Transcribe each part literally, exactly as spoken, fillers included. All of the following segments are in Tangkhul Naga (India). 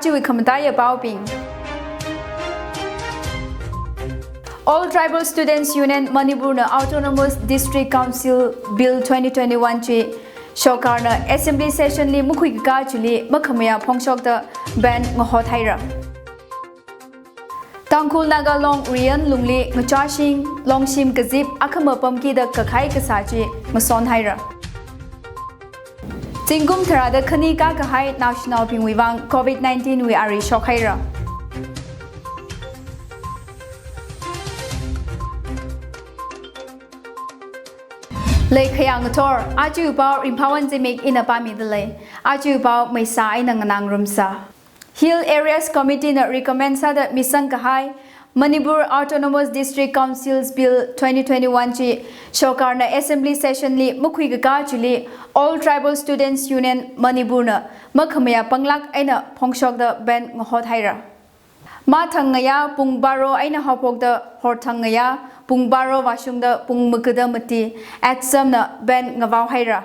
Chiwui khamataiya paobing. All Tribal Students Union Manipur na Autonomous District Council Bill twenty twenty-one chi sorkarna Assembly Session li makhuikakā chili makhamayā phongshokda ban ngahothaira. Tangkhul Naga Long riyan lungli ngachāshing, longshim kazip akhama pamkida kakhai kasā chi ngasonhaira. Zingkum tharāda khani kākahai naoshinaobingwui vang COVID nineteen wui ari shokhaira. Leikhayā ngathor, aja pao Ringphāwon Zimik ina pāmidalei. Aja pao Meisa eina nganā ngarumsa. Hill Areas Committee na recommend sāda misangkahai Manipur Autonomous District Councils Bill twenty twenty-one chi sorkarna Assembly Session li makhuikakā chili All Tribal Students Union Manipur na makhamayā panglāk eina phongshokda ban ngahothaira. Mathang ngayā pung baro eina haophokda horthang ngayā pung baro vāshungda pung magada mati atsam na ban ngavaohaira.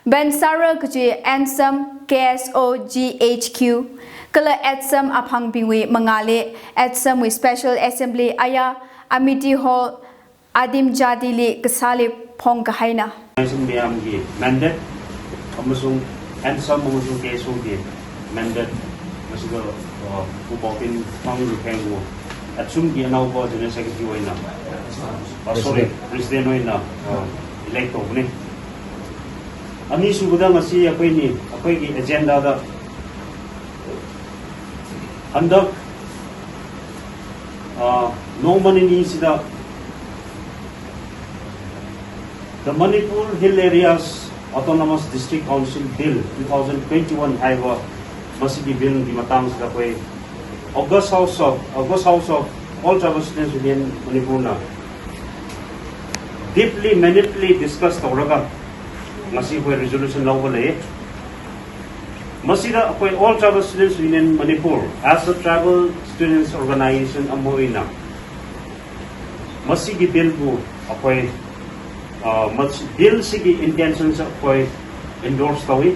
Ban sāra kachi ANSAM, K S O G H Q, kala ATSUM aphangbingwui mangāli ATSUM wui Special Assembly aya Amity Hall Adim Jatili kasāli phongkahaina. Organization mayamgi mandate, amasung ANSAM amasung K S O gi mandate, masida, uh, Pu Paopinthang Rupheng wu ATSUM gi anaopa General Secretary oina, uh, sorry, President oina, uh, elect tokne. Anisubada ngasi akhoi ni, akhoigi agenda da handak, uh, Nongman ni sida the Manipur Hill Areas Autonomous District Council Bill two thousand twenty-one haiwa masigi bill gi matang sida akhoi August House of, August House of All Tribal Students Union Manipur na deeply, minutely discuss tawraga ngasi akhoi resolution laoga lei. Masida akhoi All Tribal Students Union Manipur as a tribal students organization ama eina masigi bill bu akhoi, uh, mas-, bill sigi intention sa akhoi endorse tawi.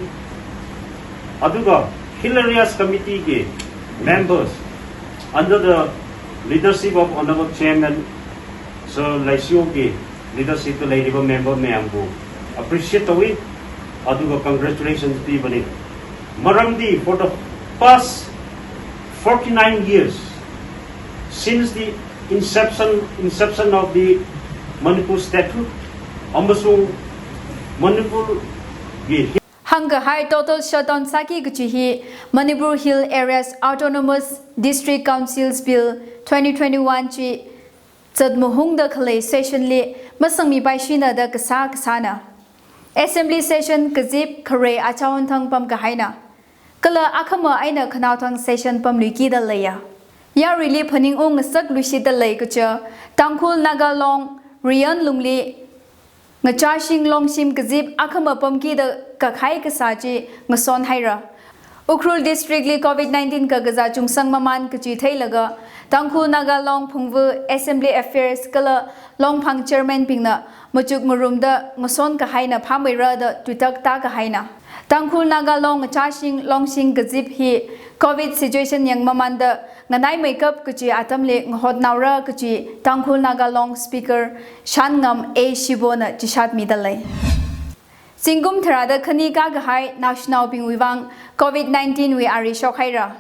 Aduga Hill Areas Committee gi members under the leadership of Honorable Chairman Sir Laisio gi leadership da leiriba member mayambu appreciate tawi, aduga congratulations pibani. Maramdi for the past forty-nine years since the inception, inception of the Manipur Statute, amasung Manipur gi hāngkahai total shutdown sāki kachi hi Manipur Hill Areas Autonomous District Councils Bill twenty twenty-one chi zatmahungda khalei session li masangmipaishina da kasā kasāna. Assembly session kazip kharei achaon thang pamkahaina. Kala akhama eina khanaothang session pamluikida leiya. Yaruili phaningung ngasakluishida lei kacha Tangkhul Naga Long riyan lungli ngachāshing longshim kazip akhama pamkida kakhai kasā chi ngasonhaira. Ukhrul District li COVID nineteen kakazā chungsang mamān kachi theilaga Tangkhul Naga Long Phungvu Assembly Affairs kala Longphang Chairman bingna machuk ngarumda ngason kahaina phāmeira da tuitak tākahaina. Tangkhul Naga Long ngachāshing longshim kazip hi COVID situation yangmamānda nganaimeikap kachi atamli ngahotnaora kachi Tangkhul Naga Long Speaker Shanngam A Shibona chishatmida lei. Zingkum tharāda khani kākahai naoshinaobingwui vang COVID nineteen wui ari shokhaira.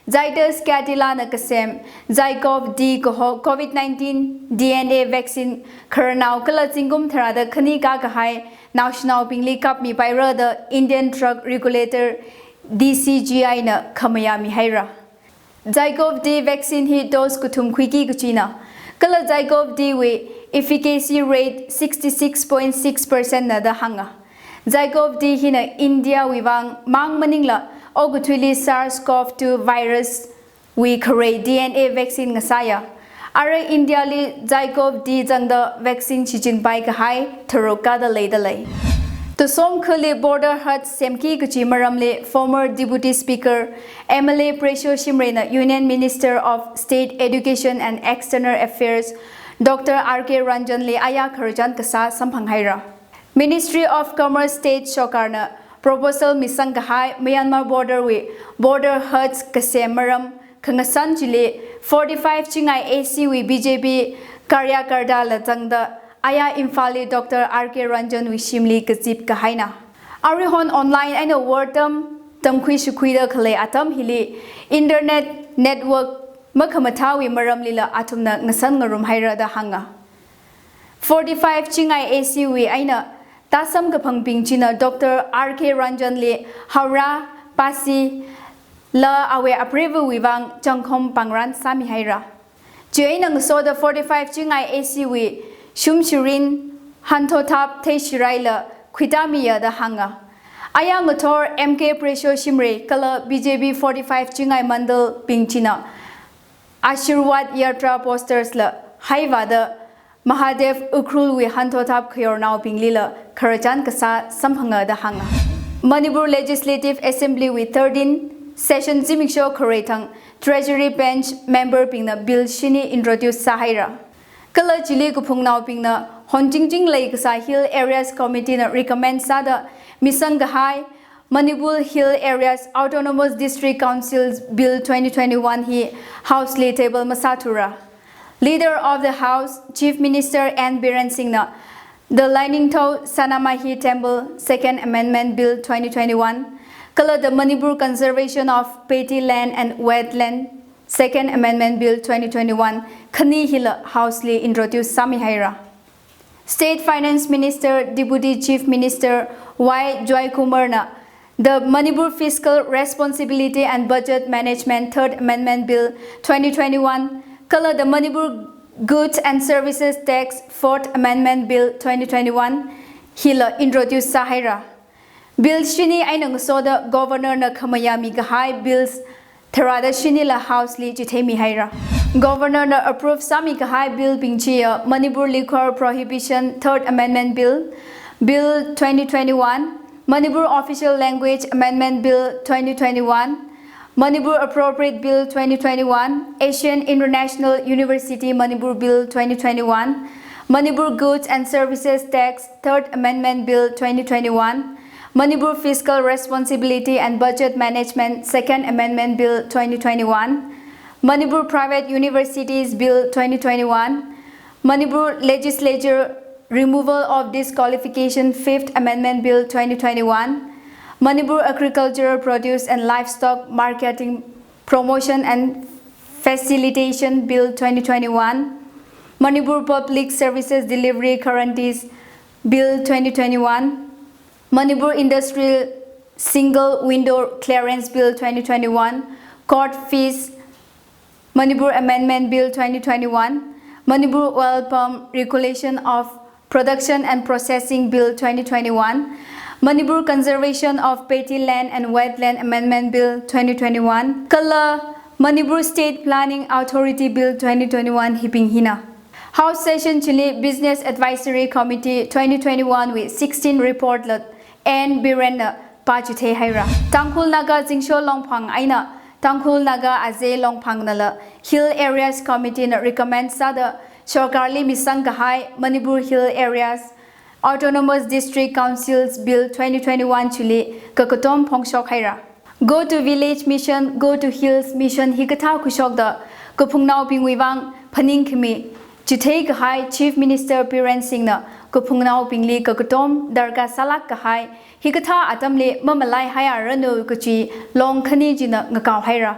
Zydus Cadila na kasem Zycov D kaho COVID nineteen D N A vaccine khararnao kala zingkum tharāda khani kākahai naoshinaobingli kapmipaira da Indian Drug Regulator, D C G I na khamayā mihaira. Zycov D vaccine hi dose kathum khuiki kachina. Kala Zycov D wui efficacy rate sixty-six point six percent na da hānga. Zycov D hina India wui vang mang maningla okathuili SARS-CoV two virus wui kharei D N A vaccine ngasāya. Ara India li Zycov D zangda vaccine shichinpai kahai tharuk kāda leida lei. Tasomkhali border hut semki kachi maramli former Deputy Speaker M L A Pressure Shimray na Union Minister of State Education and External Affairs Doctor R K Ranjan li aya khararchan kasā samphanghaira. Ministry of Commerce State Sorkar na Proposal misang kahai Myanmar border wui border huts kasem maram khangasan chili forty-five Chingai A C wui B J P karyakartala zangda aya Imphalli Doctor R K Ranjan wui shimli kazip kahaina. Aruihon online eina wortam tamkhui shakhuida khalei atam hili internet network makhamathāwui maramlila athumna ngasan ngarum haira da hānga. Forty-five Chingai A C wui eina tāsam kaphangbing china Doctor R K Ranjanli Howrah, Pasi, la awui apreiva̱wui vang changkhom pangran sāmi haira. Chieina ngasoda forty-five Chingai A C wui shumshirin hanthotap theishiraila khuitamiya da hānga. Aya ngathor M K Presho Shimray kala B J P forty-five Chingai Mandal bing china Ashirwad Yatra posters la haivāda Mahadev Ukhrulwui hanthotap khayornaobinglila khararchan kasā samphanga da hānga. Manipur Legislative Assembly wui thirteen session zimiksho kharei thang Treasury Bench member bingna bill shini introduce sāhaira. Kala chili kaphungnaobingna honchingching leikasā Hill Areas Committee na recommend sāda misang kahai Manipur Hill Areas Autonomous District Councils Bill twenty twenty-one hi House li table masāthura. Leader of the House, Chief Minister N Biren Singh na The Lainingthou Sanamahi Temple Second Amendment Bill twenty twenty-one, kala the Manipur Conservation of Paddy Land and Wetland Second Amendment Bill twenty twenty-one khani hila House li introduce sāmi haira. State Finance Minister, Deputy Chief Minister Y Joykumar na the Manipur Fiscal Responsibility and Budget Management Third Amendment Bill twenty twenty-one, kala the Manipur Goods and Services Tax Fourth Amendment Bill twenty twenty-one hila introduce sāhaira. Bill shini eina ngasoda Governor na khamayā mikahai bills tharāda shinila House li chitheimi haira. Governor na approve sāmi kahai bill bing chiya Manipur Liquor Prohibition Third Amendment Bill, Bill twenty twenty-one, Manipur Official Language Amendment Bill twenty twenty-one, Manipur Appropriate Bill twenty twenty-one, Asian International University Manipur Bill twenty twenty-one, Manipur Goods and Services Tax Third Amendment Bill twenty twenty-one, Manipur Fiscal Responsibility and Budget Management Second Amendment Bill twenty twenty-one, Manipur Private Universities Bill twenty twenty-one, Manipur Legislature Removal of Disqualification Fifth Amendment Bill twenty twenty-one, Manipur Agricultural Produce and Livestock Marketing Promotion and Facilitation Bill twenty twenty-one, Manipur Public Services Delivery Guarantees Bill twenty twenty-one, Manipur Industrial Single Window Clearance Bill twenty twenty-one, Court Fees Manipur Amendment Bill twenty twenty-one, Manipur Oil Palm Regulation of Production and Processing Bill twenty twenty-one, Manipur Conservation of Paddy Land and Wetland Amendment Bill twenty twenty-one, kala Manipur State Planning Authority Bill twenty twenty-one hibing hina. House session chili Business Advisory Committee twenty twenty-one wui sixteen report la N Biren na pāchithei haira. Tangkhul Naga Zingsho Longphang eina Tangkhul Naga Aze Longphang nala Hill Areas Committee na recommend sāda sorkarli misang kahai Manipur Hill Areas Autonomous District Councils Bill twenty twenty-one chili kakatom phongshok haira. Go to Village Mission, Go to Hills Mission hikathā khuishokda kaphungnaobingwui vang phaningkhami chithei kahai Chief Minister Biren Singh na kaphungnaobingli kakatom darkar sālāk kahai hikathā atamli mamalaihairanu kachi long khani china ngakao haira.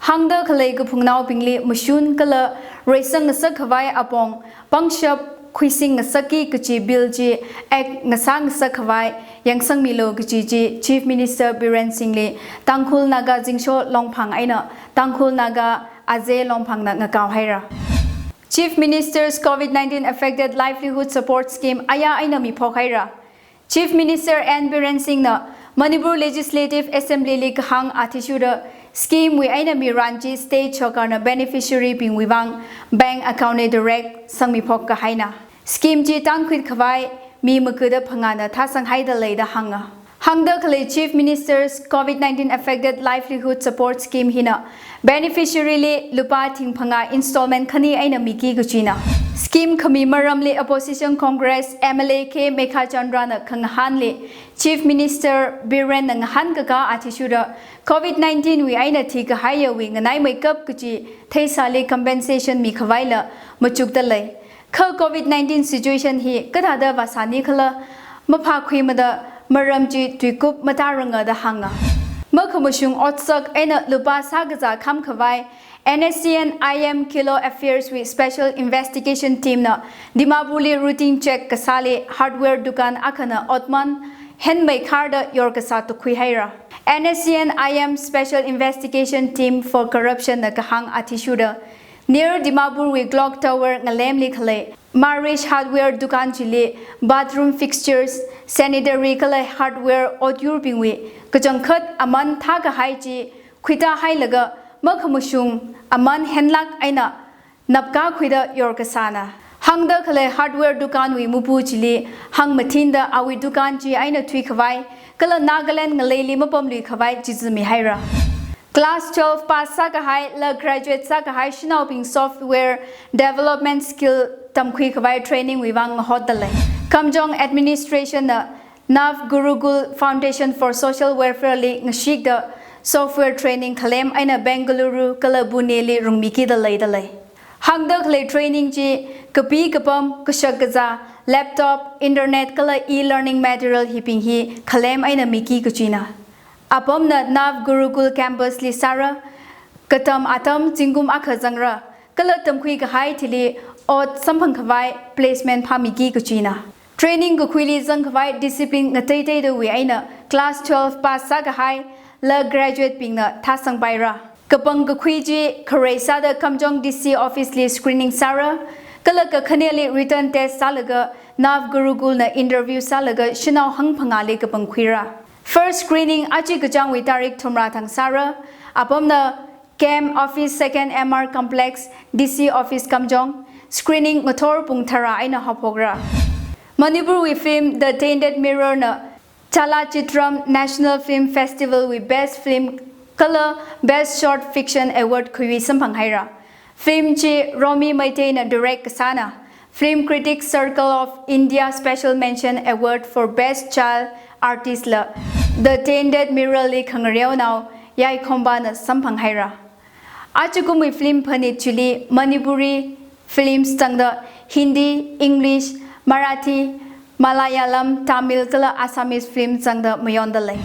Hāngda khalei kaphungnaobingli mashun kala reisang ngasak khavai apong pangshap khuising ngasakki kachi bill chi act ngasā ngasak khavai yangsangmilu kachi chi Chief Minister Biren Singh li Tangkhul Naga Zingsho Longphang eina Tangkhul Naga Aze Longphang na ngakao haira. Chief Minister's COVID nineteen Affected Livelihood Support Scheme aya eina miphok haira. Chief Minister N Biren Singh na Manipur Legislative Assembly li kahāng athishurda scheme wui eina miran chi state sorkarna beneficiary bingwui vang bank account li direct sangmiphok kahaina. Scheme chi tankhuit khavai mi makuda phangāna thāsang haida leida hānga. Hāngda khalei Chief Minister's COVID nineteen Affected Livelihood Support Scheme hina beneficiary li lupā thing phangā installment khani eina miki kachina. Scheme khami maramli Opposition Congress M L A K Mekhachandra na khangahānli Chief Minister Biren na ngahānkakā athishurda COVID nineteen wui eina thikahaiyawui nganaimeikap kachi theisāli compensation mikhavaila machukdalei. Kha COVID nineteen situation hi kathāda vāsāni khala maphākhuimada maram chi tuikup matārangra da hānga. Makhamashung otsak eina lupā sākazā khamkhavai N S C N I M Kilo Affairs wui Special Investigation Team na Dimapurli routine check kasāli hardware dukan akhana otman henmeikharda yorkasā tukhuihaira. N S C N I M Special Investigation Team for Corruption na kahāng athishurda, near Dimapur wui Clock Tower ngalemli khalei Marish Hardware dukan chili bathroom fixtures, sanitary kala hardware otyurbingwui kachangkhat aman thākahai chi khuitahailaga makhamashung aman henlāk eina napkakhuida yorkasāna. Hāngda khalei hardware dukanwui mupu chili hāngmathinda awui dukan chi eina thuikhavai kala Nagaland ngaleili mapamluikhavai chizimihaira. Class twelve pass sākahai la graduate sākahai shanaobing software development skill tamkhuikhavai training wui vang ngahotdalei. Kamjong Administration na Nav Gurukul Foundation for Social Welfare li ngashikda software training khalem eina Bengaluru kala Pune li rungmikida leidalei. Hāngda khalei training chi kapi kapam, kashak kazā, laptop, internet kala e-learning material hibing hi khalem eina miki kachina. Apamna Nav Gurukul campus li sāra, katam atam zingkum akha zangra, kala tamkhuikahai thili ot samphangkhavai placement phāmiki kachina. Training kakhuili zangkhavai discipline ngateiteidawui eina class twelve pass sākahai la graduate bingna thāsangpaira. Kapang kakhui chi kharei sāda Kamjong D C office li screening sāra, kala kakhaneli written test sālaga Nav Gurukul na interview sālaga shanao hangphangāli kapangkhuira. First screening achi kachāngwui tarik thumrā thang sāra, apamna Camp Office Second M R Complex, D C Office Kamjong, screening ngathor pung tharā eina haophokra. Manipurwui film The Tainted Mirror na Chalachitram National Film Festival wui Best Film kala Best Short Fiction Award khuiwui samphanghaira. Film chi Romi Meitei na direct kasāna. Film Critics Circle of India Special Mention Award for Best Child Artist la The Tainted Mirror li khangareonao Yaikhomba na samphanghaira. Achikumwui film phanit chili Manipuri films tangda Hindi, English, Marathi, Malayalam, Tamil kala Assamese film tangda mayondalei.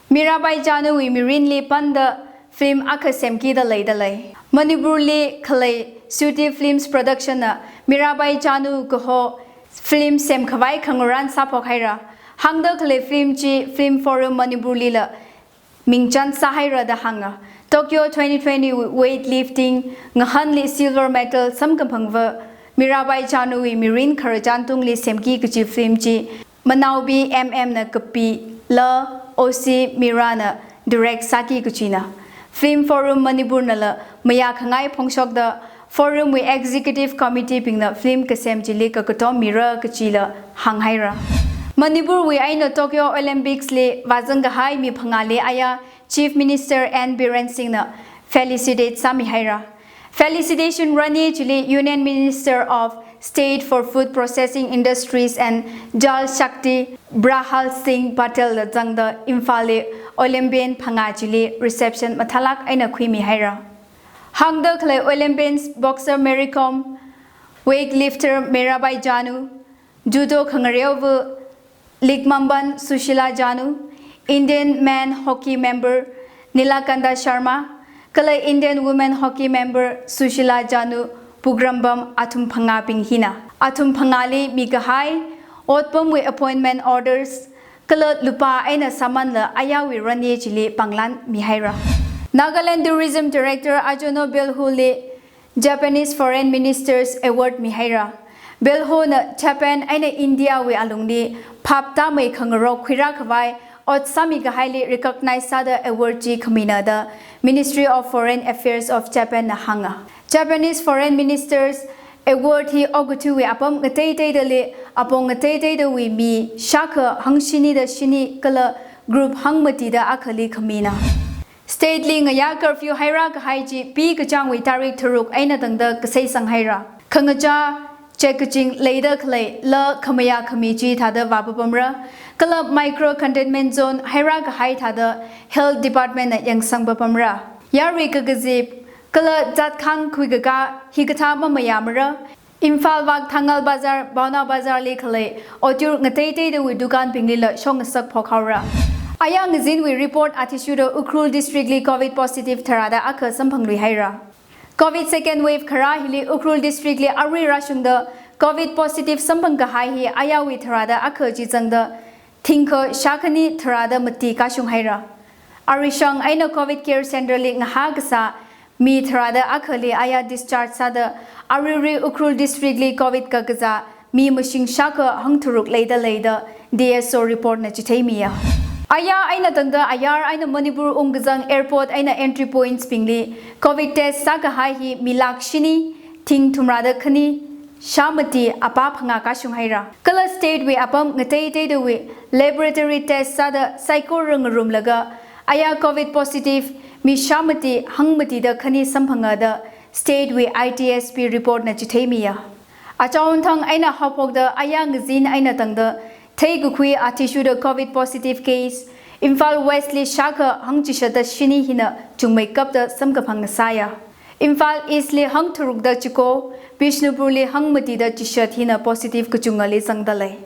Mirabai Chanuwui mirinli panda film akha semkida leidalei. Manipurli khalei Shruti Films Production na Mirabai Chanu kaho film semkhavai khangarān sāphokhaira. Hāngda khalei film chi Film Forum Manipurli la mingchan sāhaira da hānga. Tokyo twenty twenty weightlifting ngahānli silver medal samkaphangva Mirabai Chanuwui mirin khararchan tungli semki kachi film chi Manaobi M M na kapi la O C Mira na direct sāki kachina. Film Forum Manipur nala mayākhangai phongshokda Forum wui Executive Committee bingna film kasem chili kakatom mira kachila hānghaira. Manipurwui eina Tokyo Olympics li vāzangkahai mi phangāli aya Chief Minister N Biren Singh na felicitate sāmihaira. Felicitation rani chili Union Minister of State for Food Processing Industries and Jal Shakti Prahal Singh Patel la zangda Imphal li Olympian phangā chili reception mathālāk eina khuimihaira. Hāngda khalei Olympians boxer Mary Kom, weightlifter Mirabai Chanu, judo khangareovu Likmamban Sushila Chanu, Indian men hockey member Nilakanta Sharma, kala Indian women hockey member Sushila Chanu Pugrambam athum phangābing hina. Athum phangāli mikahai otpamwui appointment orders, kala lupā eina samanla ayawui rani chili panglan mihaira. Nagaland Tourism Director Ajono Belhu li Japanese Foreign Ministers Award mihaira. Belhu na Japan eina India wui alungli phaptāmei khangarok khuirākhavai ot sāmikahaili recognize sāda award chi khamina da Ministry of Foreign Affairs of Japan na hānga. Japanese Foreign Ministers Award hi okathuiwui apam ngateiteidali apong ngateiteidawui mi shākha hangshini da shini kala group hangmati da akhali khamina. State li ngayā curfew hairākahai chi pi kachāngwui tarik tharuk eina tangda kasei sanghaira. Khangachā check kaching leida khaleila khamayā khami chi thāda vāpapamra. Kala micro containment zone haira kahai thāda Health Department na yangsangpapamra. Yarui kakazip kala zat khāngkhui kakā hikathā mamayāmara. Imphal vak Thangal Bazar, Bhawana Bazar li khalei otyur ngateiteidawui dukanbinglila shokngasak phokhaora. Ayā ngazinwui report athishurda Ukhrul District li Covid positive tharāda akha samphangluihaira. Covid second wave kharā hili Ukhrul District li arui rāshungda Covid positive samphang kahai hi ayāwui tharāda akha chi zangda thingkha shākhani tharāda mati kashung haira. Arishang eina Covid Care Center li ngahā kasā mi tharāda akhali ayā discharge sāda aruirui Ukhrul District li Covid kakazā mi mashing shākha hangtharuk leida lei da D S O report na chitheimiya. Ayā eina tangda ayar eina Manipur ungkazang airport eina entry points bingli Covid test sākahai hi mi lakh shini thing thumrāda khani shāmati apā phangā kashung haira. Kala state wui apam ngateiteidawui laboratory test sāda saikora ngarumlaga ayā Covid positive mi shāmati hangmatida khani samphanga da state wui I T S P report na chitheimiya. Achonthang eina haophokda ayā ngazin eina tangda theikakhui athishurda Covid positive case Imphal West li shākha hangchishatda shini hina chungmeikapda samkaphang ngasāya. Imphal East li hangtharukda chiko, Bishnupur li hangmatida chishat hina positive kachungali zangda lei.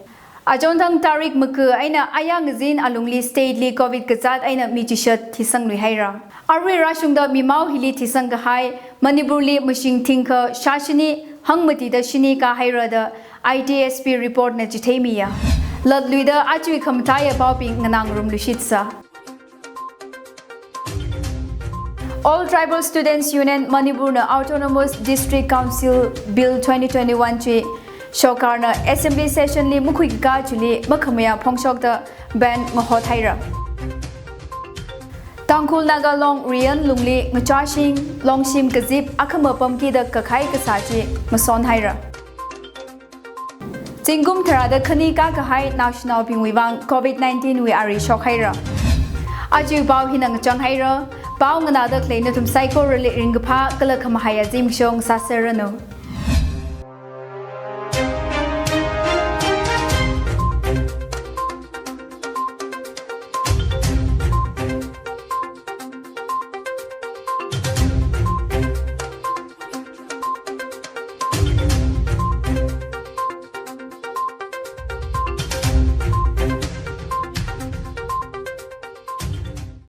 Achonthang tarik maka eina ayā ngazin alungli state li Covid kazat eina mi chishat thisangluihaira. Arui rāshungda mimao hili thisang kahai Manipur li mashing thingkha shāshini hangmatida shini kāhaira da I T S P report na chitheimiya. Latluida achui khamathāya paobing nganāngarumluishitsa. All Tribal Students Union Manipur na Autonomous District Council Bill twenty twenty-one chi sorkarna Assembly Session li makhuikakā chili makhamayā phongshokda ban ngahothaira. Tangkhul Naga Long riyan lungli ngachāshing, longshim kazip akhama pamkida kakhai kasā chi masonhaira. Zingkum tharāda khani kākahai naoshinaobingwui vang Covid nineteen wui ari shokhaira. Aja pao hina ngachang haira, pao nganāda khalei nathum saikorali ringkaphā kala khamahai azim shong sāserranu.